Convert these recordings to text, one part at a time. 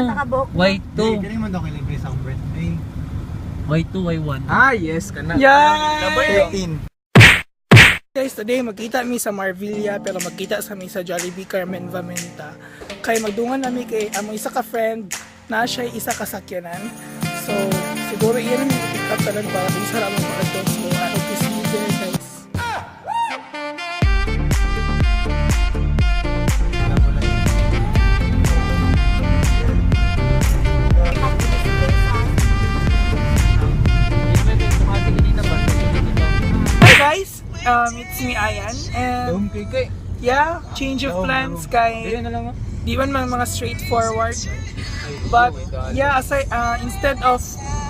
Nakabuhok. Y2. Dili man daw kay libre sa akong birthday. Y2, Y1. Ah, yes, kana. Yeah! 13. Guys, today magkita mi sa Marvilla pero magkita sa mi sa Jollibee Carmen Vamenta. Kay magdungan nami kay among isa ka friend na siya isa ka sakyanan. So, siguro iyan ang pick up tanan para isa ra mo maadto. So, I hope to see you there, guys. Hi guys, it's me Ayan and yeah, change of plans kay di man mga straightforward. But yeah, aside, instead of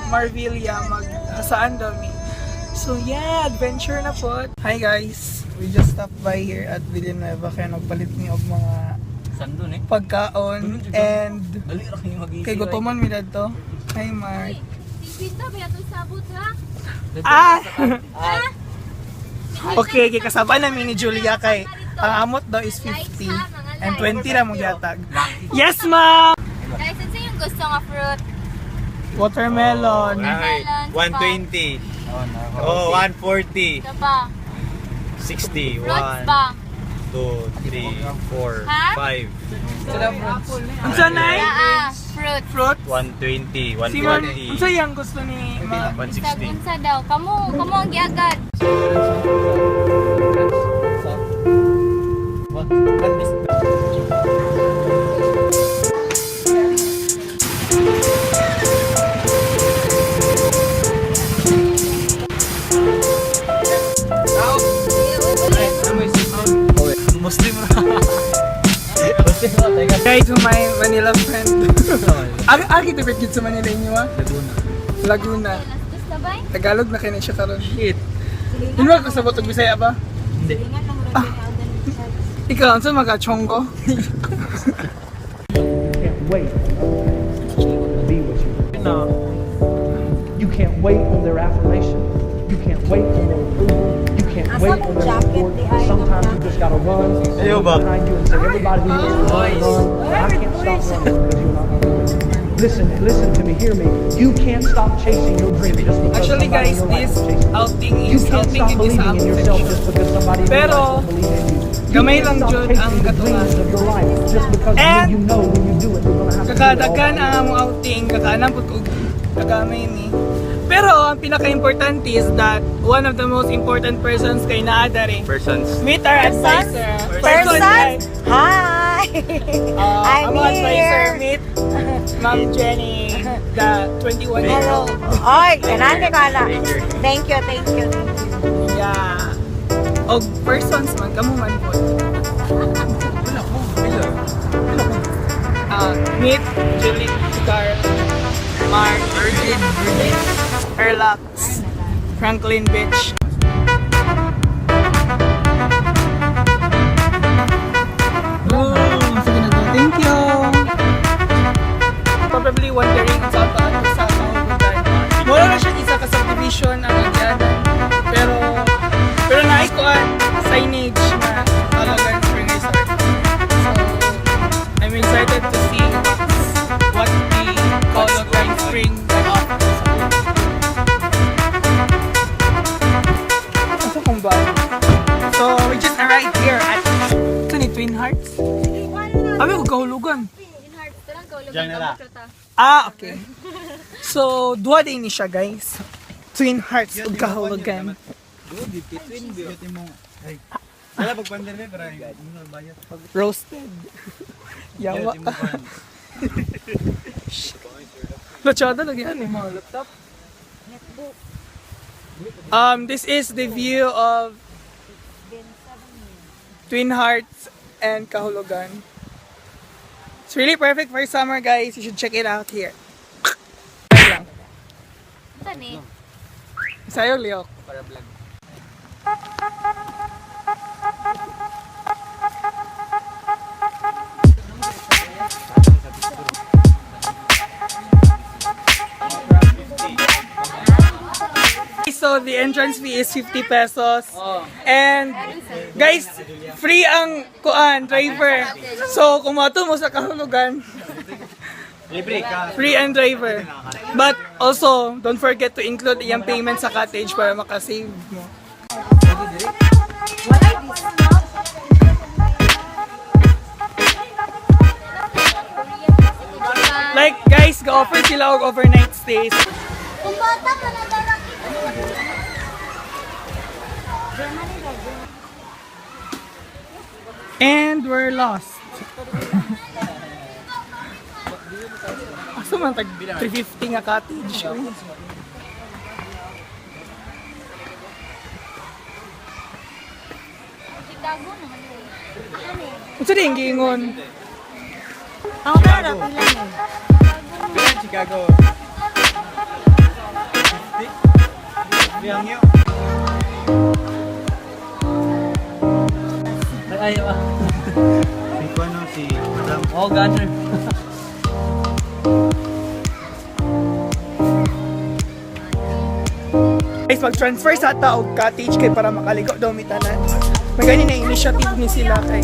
Marvilla, mag-asaan daw mi. So yeah, adventure na po. Hi guys, we just stopped by here at Villanueva kaya nagpalit mi og mga Sandun eh. pagkaon and Dali ra kayo mag kay gutoman mi dadto. Hi Mark. Pinta ba itong sabot ha? Ah! Okay, kay kasaba namin ni Julia kay ang amot daw is 50 and 20 ra mong yatag. Yes, ma'am! Guys, ano yung gusto nga fruit? Watermelon. Ay, 120. Oh, 140. Ito pa. 60. Fruits 1, ba? 2, 3, 4, Ha? 5. Unsa nay? Ah, fruit. Fruit? 120, Si ma'am, 140, unsa yang gusto ni ma'am? Bisag 160. unsa daw. Kamu, kamu ang giagad. Muslim ra. Muslim ra teka. Guys, to my Manila friend. Agi to gid sa Manila inyo ah? Laguna. Laguna. Lastos na ba? Tagalog na kini siya karon. Shit. Inwa ka kasabot og Bisaya ba? Hindi. Ikaw unsa maka chonggo? Can't wait to be with you. You can't wait on their affirmation. You can't wait on their approval. You can't wait on their support. Sometimes you just gotta run and Ayaw look ba? behind you and say, "Everybody who wants to run, run. I can't stop running because you're not my friend." Listen, listen to me, hear me. You can't stop chasing your dream just because Actually somebody guys, in your life this is chasing it. outing You is can't outing stop gid sa believing in among yourself section. just because somebody in your Pero, life doesn't believe in you. You gamay can't lang stop jud chasing ang the katunga. dreams of your life just because And, you know when you do it, you're gonna have to do it all Kakadagan by ang yourself. among outing, kakaanam pud og kagamay ni. Pero ang pinaka-importante is that one of the most important persons kay naa diri. Persons. Meet our advisor. Person? Person. Hi! I'm Among advisor, here. meet Ma'am Jenny, the 21-year-old. Oy, ganahan kay Kala. Thank you, thank you, thank you. Yeah. Og persons man, kamo man po. Meet Julie Car, Mark, Virgin, Erlax, Franklin Beach. Oh, sige na to. Thank you. Probably wondering kung saan pa ato sa kahugutan. Wala na siya isa ka subdivision ang agyanan. Pero naikuan signage na Calagan Spring Resort. So I'm excited to see what the Calagan Spring offers. Asa kong ba? So we just arrived here at ito ni Twin Hearts. Abi ko kahulugan. Diyan na lang. Ah, okay. So, duha din ni siya, guys. Twin Hearts ug kahulugan. Wala pagpander na pero bayad. Roasted. Yawa ka. Lachada lagi yan eh, mga laptop. This is the view of Twin Hearts and Kahulugan. It's really perfect for summer, guys. You should check it out here. Lang. Saan eh? Sa'yo, Liok. Para vlog. So the entrance fee is 50 pesos. And guys, free ang kuan driver. So kung mo sa kahulugan, Libre ka. Free and driver. But also, don't forget to include iyang payment sa cottage para makasave mo. Like guys, go-offer sila og overnight stays. Kung bata pa na darakit. And we're lost. Asa man tag 350 nga cottage, uy? Chicago naman eh. Unsa din giingon? Ang pera, pila ni? Chicago. 50? Biyang yun. Ay, ayaw ah. Si ano, si Madam. Oh, gunner. Guys, mag-transfer sa ta og cottage kay para makaligo daw mi tanan. May gani na initiative ni sila kay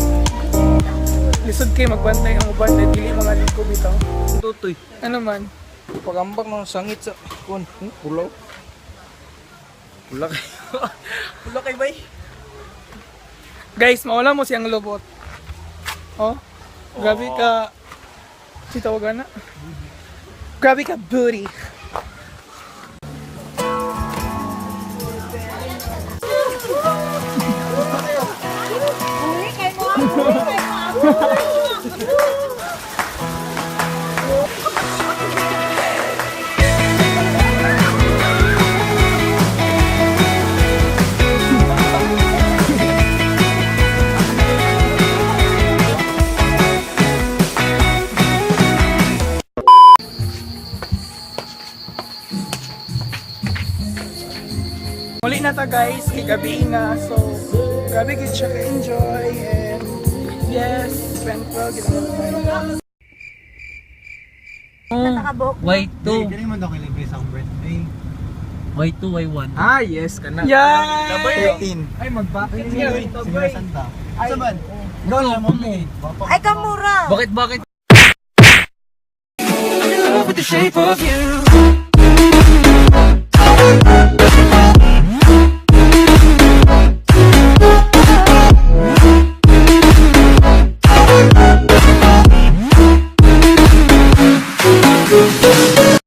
lisod kay magbantay ang uban na dili mga ligo bitaw. Tutoy. Ano man? Pagambak ng sangit sa kun, pulaw. Pula kay. Pula kay bay. Guys, mawala mo siyang lobot. Oh, grabe ka. Si tawagan na. Grabe ka booty. Uli kay mo, uli kay mo. Muli na ta guys, kay gabi na. So, grabe gid siya ka-enjoy and yes, spend well gid ang time. Nakabuhok. Y2. Dili man daw kay libre sa akong birthday. Y2, Y1. Ah, yes kana. Yeah! 13. Ay magbakit. Simula Santa. Sa man? Go mo. Ay, kamura. Bakit, bakit? With the shape of you.